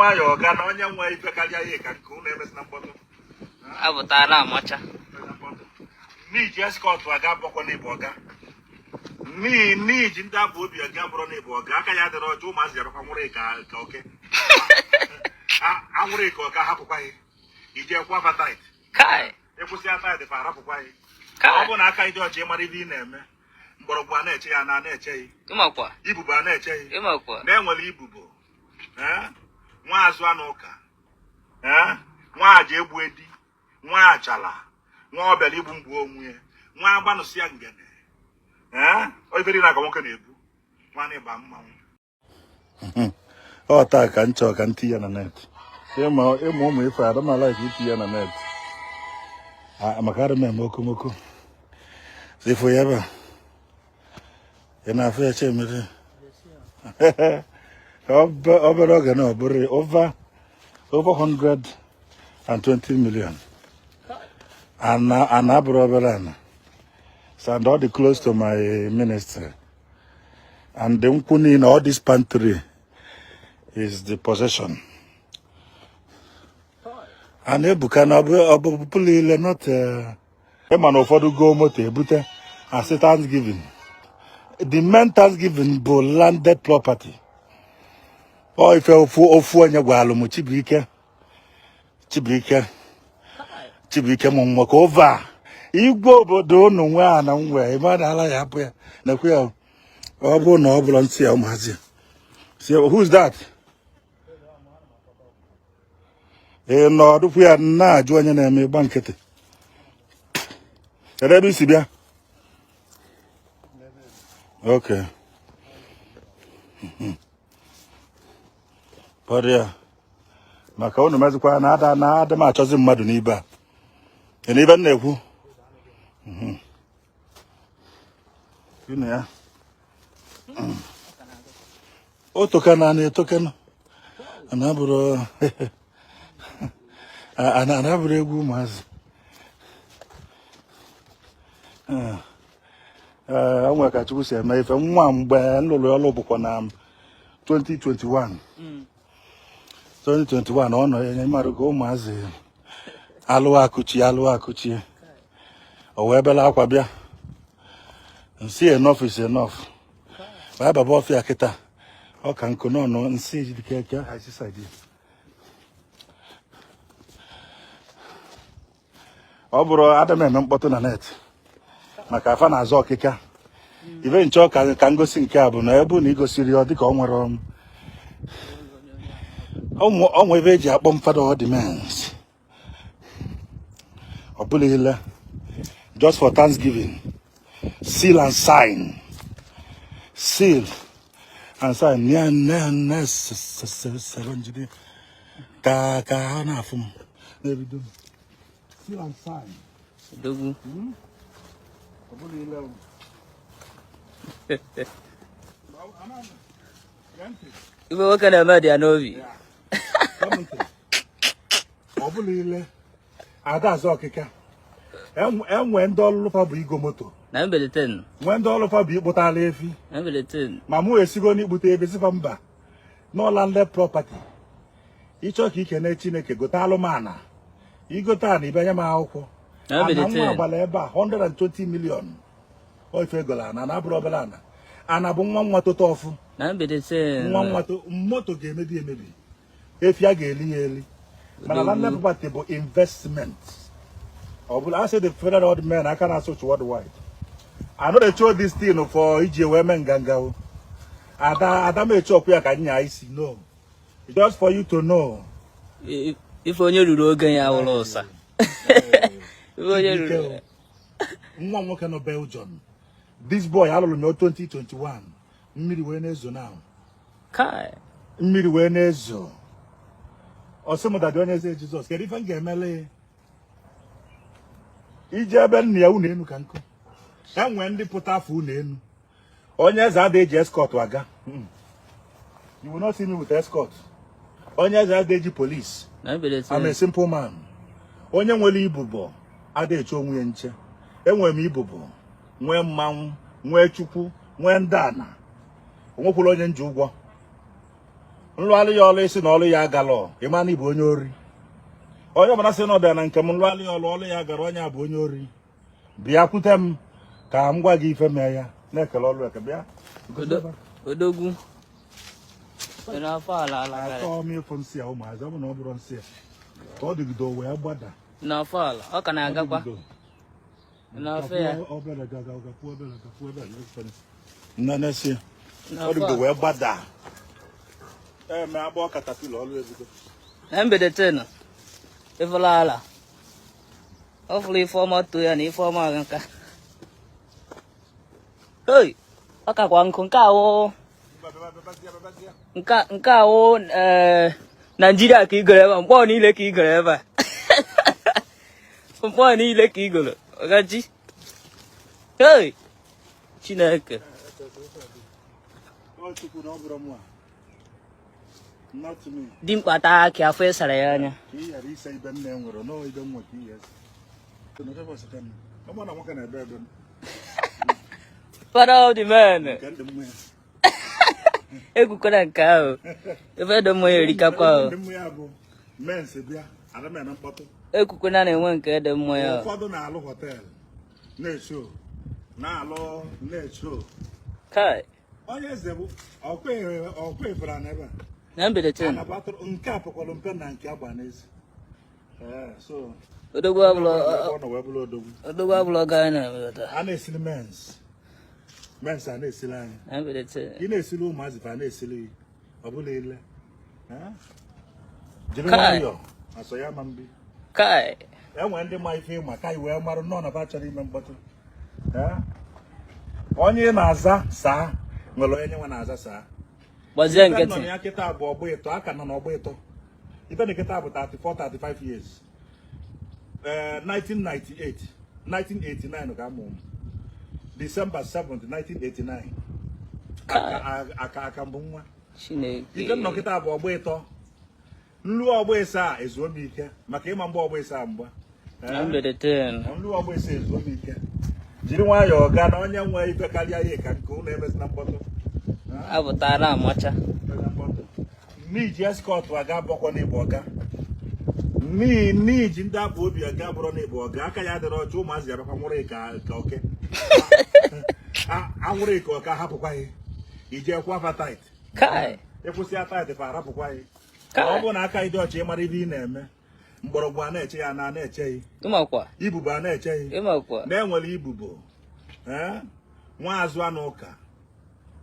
Nwayọọ ọga na onye nwe ife karịa ihe ka nke unu emesina mkpọtụ. Apụta na amacha. N'iji escort aga abụkwa n'ịbụ ọga. N'iji ndị abụ obi aga bụrụ n'ịbụ ọga aka ya dịrị ọjọọ ụmụazị ya bakwa nwụrụ ka ka oke. Anwụrụ ka ọka hapụkwa ya. Ije kwa fa tithe. Kai. Ịkwụsị ya tithe fa arapụkwa ya. Ọ Kai. bụ na aka ịdị ọcha ịmara ibe ị na-eme. Mgbọrọgwụ a na-eche ya na na-eche ya. Ịmakwa. Ibubo a na-eche ya. Ịmakwa. Na-enwere ibubo. Ee? Nwa azụ anụ ụka. Ee? Nwa aja egbu edi. Nwa achala. Nwa ọbịara igbu mgbu onwe ya. Nwa agbanụsị ya ngene. Ee? Ife dị na ka nwoke na-ebu. Nwa na-ịba mmanwụ. Ọ taa ka m chọọ ka m tinye ya na net. Ịma ịma ụmụ ife ada m like itinye ya na net. Maka adị m eme okomoko. Ifo ya ebe a. Ị na-afụ ya Chemere? Obere oge na ọ bụrụ over 120 million. Ana ana abụrụ obere ana. So and all the close to my ministry. And the nkwụ niile, all this pantry is the possession. And Ebuka na ọ bụ pụlụ ile not ịma na ụfọdụ goo moto ebute asị Thanksgiving. The main Thanksgiving bụ landed property. Ọ ife ofu ofu onye gwalụ m Chibuike Chibuike Chibuike mụ nwoke over igwe obodo unu nwe a na nwe ebe a na-ala ya hapụ ya nekwe ya ọ bụrụ na ọ bụrụ nsị ya ụmụazị si who's that? Ị nọdụkwu ya na-ajụ onye na-eme ịgba nkịtị. Kedu ebe i si bịa? Okay. Kpọrọ ya maka unu mezikwa na ada na ada m achọzi mmadụ n'ibe a. Ị na ibe m na-ekwu? Unu ya. O tokana na etokana. Ana bụrụ ana ana bụrụ egwu ụmụazị. Ee, o nwere ka Chukwu si eme ife nwa mgbe m lụrụ ọlụ bụkwa na 2021. 2021 ọ nọ ya mmadụ ka ụmụazị alụ akụchi alụ akụchi o wee bela akwa bịa nsị enough is enough baa baba ọfịa kịta ọ ka nkụ nọ nọ nsị ejidike eke haisi side ọ bụrụ ada m eme mkpọtụ na net maka afa na-azụ ọkịka ibe nchọ ka ka ngosi nke a bụ na ebe na igosiri ọ dịka ọ nwere ọnwe ebe eji akpọ m father all the mens ọ bụla ile just for Thanksgiving seal and sign seal and sign ya na na sere njide ka ka ha na-afụ m na-ebido m seal and sign. Odogwu. Ọ bụla ile o. Ife nwoke na-eme dị ya n'obi. Ọ bụla ile ada azụ ọkịka enwe ndị ọlụfa bụ igo moto na mbeleten nwee ndị ọlụfa bụ ịkpụtala efi na mbeleten ma mụ esigo n'ikpute ebe sifa mba n'ọ landed property ịchọ ka ikene Chineke gote alụmana igote ana ibe nye m akwụkwọ na ana nwa mbeleten agbala ebe a 120 million ọ ife egolo ana na abụrụ obere ana ana bụ nwa nwa toto ọfụ na mbeleten nwa nwa to moto ga-emebi emebi efi a ga-eli ya eli mana landed property bụ investment ọ bụla I say the federal old men aka na-asụ worldwide I no dey show this thing for iji wee mee nganga o ada ada m eche ọkụ ya ka nya isi no just for you to know Ife onye ruru oge ya wụrụ ụsa ife onye ruru nwa nwoke nọ Belgium this boy alụrụ m ya 2021 mmiri wee na-ezo now kai mmiri wee na-ezo ọ sị m daddy onye eze Jizọs kedu ife m ga-emele ije ebe nna ya unu enu ka nkụ enwee ndị pụta afọ unu enu onye eze ada eji escort aga you will not see me with escort onye eze ada eji police na mbeleten I'm a simple man onye nwere ibubo ada eche onwe ya nche enwere m ibubo nwee mmanwụ nwee chukwu nwee ndị ana onwekwuru onye nji ụgwọ Nlụalụ ya ọlụ, ị sị na ọlụ ya agalọ, ị ma na ị bụ onye ori. Onye ọbụla sị na ọ bịa na nke m, nlụalụ ya ọlụ, ọlụ ya gara, onye a bụ onye ori. Bịakwute m ka m gwa gị ife mee ya. Na-ekele ọlụ eke bịa. Odogwu n'afọ ala ala. Achọọ m ịfụ nsị a ụmụazị, ọ bụ na ọ bụrụ nsị a ka ọ dịgide wee gbada. N'afọ ala ọ ka na-agakwa n'afọ ya. Obere gaga gakwuo, obere gakwuo, obere nnenesi ọ dịgide wee gbada eme agbọ caterpillar ọlụ ezigbo. Na mgbede tenu ịfụla ala ọ fụrụ ife ọma too ya na ife ọma nka. Hei, ọ kakwa nkụ nke awụ nke awụ. Ee, Naijiria ka igoro ebe a, mkpọ niile ka igoro ebe a, mkpọ niile ka igoro ọgaji. Hei, Chineke! Ọ Chukwu na ọ bụrụ mụ a. Not me. Dimkpa taa akị, afọ ịsara ya anya. Ka ị ghara ise ibe nne nwere nọọ ibe nwe ka ihe ese. Ọ na nwoke na-ebe ebe m. Father of the men. Nke ndị mmụọ ya. Ekwukwara nke ahụ, ebe dị mma ya erikakwa o. Ndị mmụọ ya bụ mens bịa ana m eme mkpọtụ. Ekwukwana na-enwe nke dị mma ya. Ụfọdụ na-alụ hotel na-echo, na-alụ na-echo. Kai! Onye eze bụ ọkwa efere na ebe a. Na mgbede ten. Ana bụ atụrụ nke a pụkwalụ mpe na nke agba n'ezi. Ee, so Odogwu abụlọ. Ebe ọ nọ wee bụrụ odogwu. Odogwu abụlọ gaa na eweta. A na-esili mens, mens a na-esili anyị. Na mgbede ten. Ị na-esili ụmụazị fa na-esili gị, ọ bụla ile. Eh? Jiri Kai. nwayọọ asọ ya ma mbi. Kai! Enwere ndị ma ife ịma ka anyị wee marụ nọ na fa chọrọ ime mkpọtụ. Eh? Onye ị na-aza saa nwere onye nwe na-aza saa. Gbazie Ife nọ nkịtị. na ya kịta bụ ọgbọ ịtọ, aka nọ n'ọgbọ ịtọ. Ife na kịta bụ 34, 35 years. Ee, 1998, 1989 ka amụ m, December 7th, 1989. Aka aka aka mbụ nwa. Chineke! Ife nọ kịta bụ ọgbọ ịtọ, nlu ọgbọ ịsa ezuo m ike maka ịma mgbe ọgbọ ịsa mgba. Na mgbede ten. Nlu ọgbọ ịsa ezuo m ike. Jiri nwayọọ gaa na onye nwe ife karịa ya ka nke ụlọ emezina mkpọtụ. Apụtara amacha. N'iji escort aga bọkwa n'ịbụ ọga, n'iji ndị akpa obi aga bụrụ n'ịbụ ọga, aka ya dịrị ọcha. Ụmụazị ya bịakwa nwụrụ ka ka oke anwụrụ ka ọka hapụkwa ya ije kwa afa tithe. Kai! Ịkwụsị ya tithe, fa arapụkwa ya. Kai! Ọ bụrụ na aka ịdị ọcha, ịmara ibe ị na-eme, mgbọrọgwụ a na-eche ya na na-eche ya. Ịmakwa. Ibubo a na-eche ya. Ịmakwa. Na-enwere ibubo. Ee, nwa azụ anụ ụka.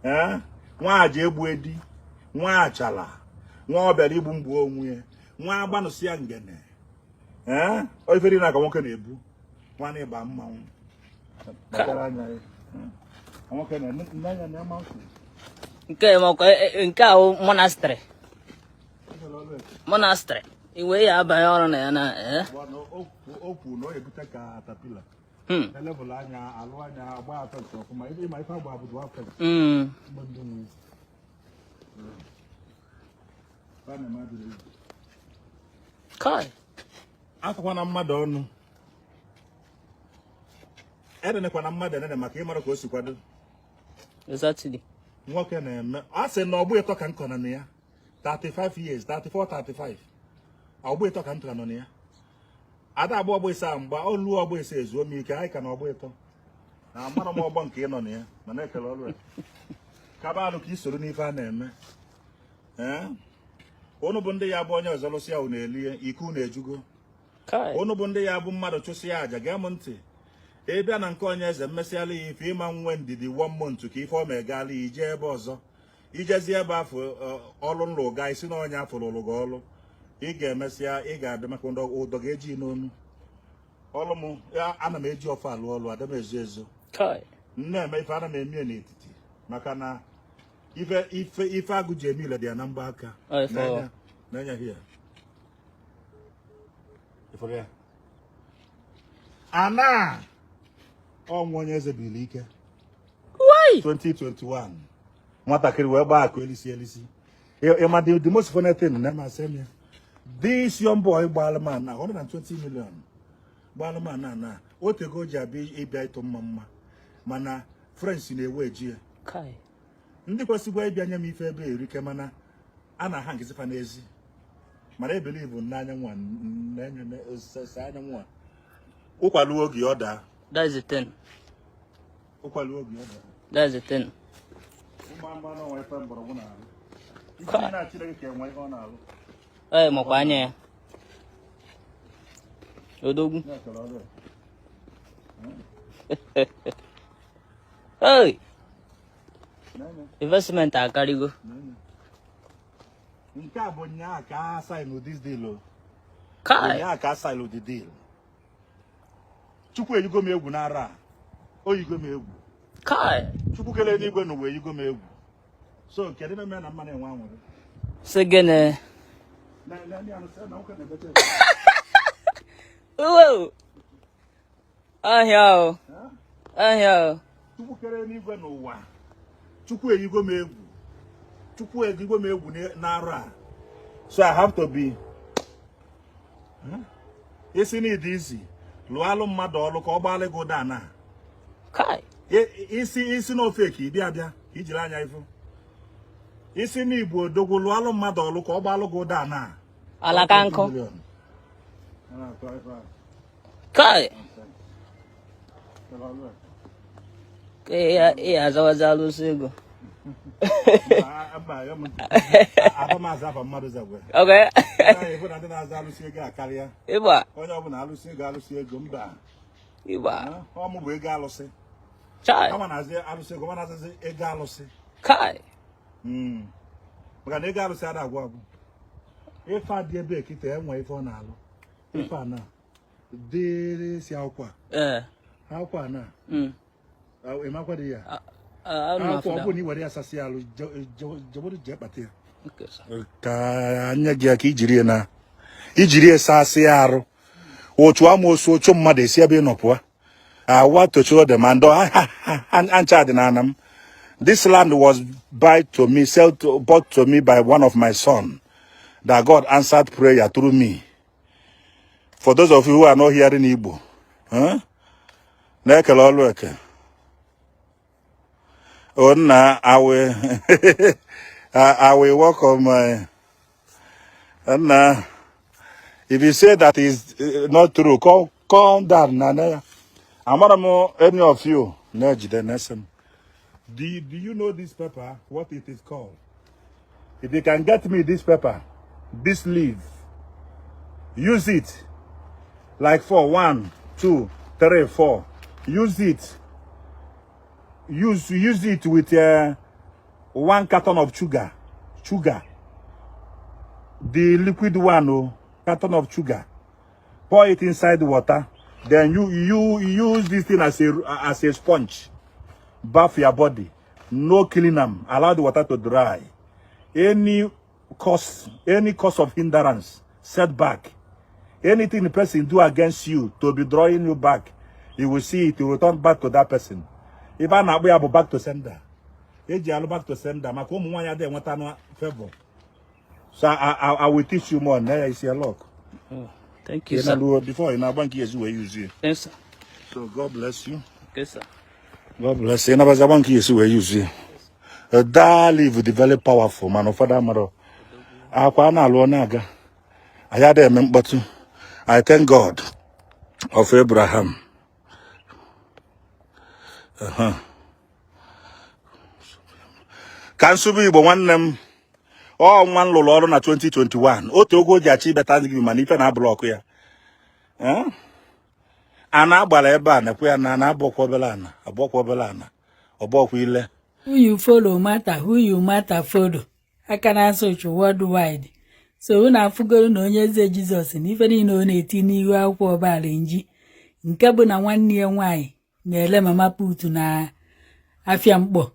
Ee, nwa aja egbu edi, nwa achala, nwa ọ bịara igbu mgbu onwe ya, nwa agbanụsịa ngene. Ee, ife dị na ka nwoke na-ebu nwa na ịba mmanwụ. Kpachara anya ya. Ee, nwoke na nne anya na ama. Nke makwa nke ahụ monastery, monastery iwe ya abanye ọrụ na ya na eh. O kwu na ọ ebute ka caterpillar. Elebụl anya alụ anya agba afet ọfụma. Ebe ịma ife agba bụ afet. Mgbe ndị nwe Fa na-eme adịrị egwu. Kai! Atụkwana mmadụ ọnụ, edenekwana mmadụ enene maka ịmara ka o si kwado. Nwoke na-eme a sị na ọgbọ ịtọ ka nkọ nọ na ya, 35 years, 34, 35, ọgbọ ịtọ ka nkọ nọ na ya. Ada agba ọgbọ ịsa mgba olu ọgbọ ịsa ezuo m ike. Anyị ka na ọgbọ ịtọ na amara m ọgbọ nke ị nọ na ya, mana ekele ọrụ ya kaba alụ ka i soro n'ife a na-eme. Ee, unu bụ ndị ya bụ onye ọzọ lụsịa unu elie ike unu ejugo. Kai! Unu bụ ndị ya bụ mmadụ chụsịa aja, gee m ntị. Ị bịa na nke onye eze mmesịala ya ife, ịma nwe ndidi one month ka ife ọ ma egala ya ije ebe ọzọ, ijezi ebe afọ ọlụ nlụ ga isi na onye afọ lụrụ gị ọlụ, ị ga-emesịa ị ga-abịa maka ụdọ ga-eji n'onu ọlụ m ya. Ana m eji ọfọ alụ ọlụ, ada m ezo ezo. Kai! M na-eme ife, ana m eme ya n'etiti maka na ife ife ife agụ ji eme ile dị ya na mgba aka. Ọ, ife ọ. N'anya here. Ifuru ya ana ọnwụ onye eze biri ike. Wai! 2021 nwatakịrị wee gbaa akụ elisi elisi. Ịma the most funny thing na masị m ya, this young boy gbalụ man na 120 million gbalụ man na otego o ji abịa ịbịa ịtụ mma mma, mana friends na-ewe eji ya. Kai! Ndị kwesịkwa ịbịa nye m ife ebe erike, mana A na-aha nkịsịfa n'ezi, mana e believe n'anyanwụ a na-enye anyanwụ a ụkwalu oge ọ daa. That's the thing. Ụkwalu oge ọ daa. That's the thing. Ụmụ anụmanụ onwe ife mgbọrọgwụ na-alụ ife na Chineke ka enwe ihe ọ na-alụ. Ee, makwa anya ya. Odogwu. Na-ekele ọrụ ya. Hey, Na-enye. Investment akarịgo. Na-enye. Nke a bụ nyaa ka a sign this deal o. Kai. Nyaa ka a sign the deal. Chukwu eyigo m egwu n'ara a. O yigo m egwu. Kai. Chukwu kelee n'igwe n'ụwa eyigo m egwu. So kedu ebe mere na mma na-enwe anwụrị? Sị gịnị? Na ndị anụ sị na nwoke na-ebecha. Uwe. Ahịa o. Ahịa o. Chukwu kere n'igwe n'ụwa. Chukwu eyigo m egwu. Chukwu eyigo m egwu n'arụ a. So I have to be. Huh? Isi na ịdị isi lụọ alụ mmadụ ọlụ ka ọ gbaalị gị ụda na. Kai. Isi n'ofe ka ị bịa bịa ka ijiri anya ifu. Isi na igbo odogwu lụọ alụ mmadụ ọlụ ka ọ gbaalụ gị ụda na. Alaka nkụ. Kai. Ka ị azawazi alụsị ego. Mba, abamaza afa mmadụ zagwe. Okay. Ịbụ na ndị na-aza alụsị ego akarịa. Ịgba. Onye ọbụla alụsị ego, alụsị ego, mba. Ịgba. Ọ mụ bụ ego alụsị. Chai. Ama na-azị alụsị ego, ma na-azazi ego alụsị. Kai. Maka na ego alụsị ada agwụ agwụ. Ife a dị ebe kịta enwe ife ọ na-alụ. Ife a na dịrị si akwụkwọ a. Ee. Akwụkwọ a na ịmakwa dị ya. A Akwụkwọ ọ bụrụ na ị were ya sasị alụ jebodo jee kpata ya. Okay, sir. Ka anya gị ka ijiri ya na ijiri ya sasị ya arụ. Otu amoosu ochu mmadụ esi ebe ị nọ pụọ. I want to show them and ancha dị na m. This land was buy to me, sell to, bought to me by one of my son, that God answered prayer through me. For those of you who are not hearing Igbo, huh? Na-ekele ọlụ eke. Oh, nna, I will welcome nna. If you say that is not true, calm down, na. Amara m any of you na-ejide na-ese m. Do you know this paper, what it is called? If you can get me this paper, this leaf, use it like four, one, two, three, four. Use it. Use it with one carton of sugar. Sugar. The liquid one, oh, carton of sugar. Pour it inside the water. Then you use this thing as a sponge. Bath your body. No killing them. Allow the water to dry. Any cause of hindrance, setback, anything the person do against you to be drawing you back, you will see it, you will return back to that person. If a na-akpọ ya bụ back to sender. Eji alụ back to sender maka ụmụ nwaanyị adịghị enweta anụ favor. So I will teach you more. Na ya isi lock. Oh, thank you, Ị sir. na-alụ before ị na-agba nke ezi wee use ya. Thanks, sir. So God bless you. Okay, sir. God bless you. Ịnabazi agba nke esi wee use ya. That leaf dị very powerful, mana ụfọdụ amarọ. Akwa a na-alụ ọ na-aga. Anyị adịghị eme mkpọtụ. I thank God of Abraham. Ka nsụbụ Igbo nwanne m, ọ nwa m lụrụ ọrụ na 2021, otu oge o ji achọ ịbịa Thanksgiving, mana ife na block ya. Eh? A na-agbara ebe a nekwe ya na na-abọkwa obere ana abọkwa obere ana ọbọkwa ile. Who you follow matter, who you matter follow. Aka na-asụ ụchụ worldwide. So unu afụgoro na onye eze Jizọs na ife niile ọ na-eti n'ihu akwụkwọ ọbara nji nke bụ na nwanne ya nwaanyị na-ele mama put na afịa mkpọ,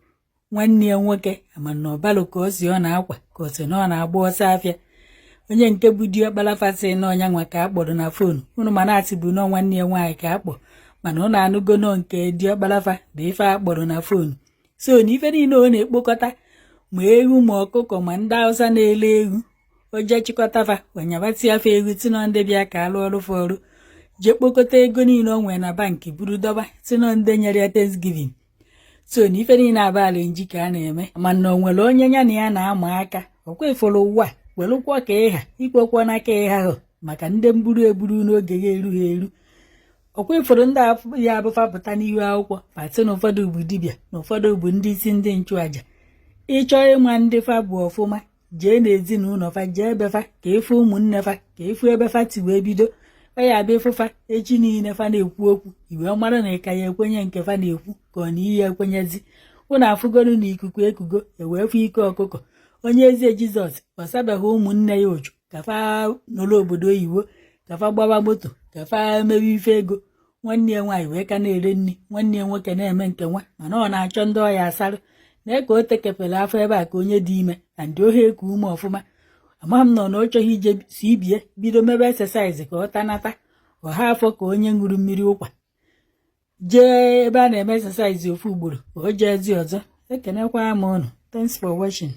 nwanne ya nwoke ama na ọbalụ ka o si ọ na-akwa ka o si na ọ na-agba ọsọ afịa, onye nke bụ diọkpara fasị na ọnya nwa ka a kpọrọ na phone unu, ma na-asị bụ nọ nwanne ya nwaanyị ka a kpọ, mana ụnụ anụgo nọ nke diọkpara fa bụ ife a kpọrọ na phone. So na ife niile ọ na-ekpokọta, ma ewu ma ọkụkọ ma ndị Hausa na-ele ewu, o jee chịkọta fa, onyabatị afa ewu tinọ ndị bịa ka alụ ọrụ fa ọrụ, jee kpokọta ego niile o nwere na bankị buru dọba tinọ ndị nyere ya Thanksgiving. So na ife niile abalị nji ka a na-eme, mana o nwere onye ya na ya na-ama aka. Ọkwa ịfụrụ ụwa, welụkwa ka ịha ikwekwa n'aka ịha ahụ maka ndị mburu eburu n'oge ya erughị eru. Ọkwa ịfụrụ ndị ya abụfa pụta n'ihu akwụkwọ, fa sị na ụfọdụ bụ dibịa, na ụfọdụ bụ ndị isi ndị nchụaja. Ịchọọ ịma ndị fa bụ ọfụma, jee n'ezinụlọ fa, jee ebe fa ka ịfụ ụmụnne fa, ka ịfụ ebe fa ti wee bido. Ọ ya abịa ịfụfa echi niile fa na-ekwu okwu, iwee mara na ịka ya ekwenye nke fa na-ekwu ka ọ na iyi ekwenyezi. Ụnụ afụgolu na ikuku ekugo ewee fụ ike ọkụkọ. Onye eze Jizọs ọsabeghị ụmụnne ya ụchụ ka fa nọrọ obodo oyibo, ka fa gbaba moto, ka fa mewe ife ego. Nwanne ya nwaanyị wee ka na-ere nri, nwanne ya nwoke na-eme nke nwa, mana ọ na-achọ ndị ọya asarụ na ka o tekepere afọ ebe a ka onye dị ime na ndị ohe eku ume ọfụma. Amaghị m nọ na ọ chọghị ije si ibie bido mebe exercise ka ọ tanata ọha afọ ka onye ṅụrụ mmiri ụkwa jee ebe a na-eme exercise ofu ugboro ka o jeezi ọzọ. Ekenekwa m ụnụ. Thanks for watching.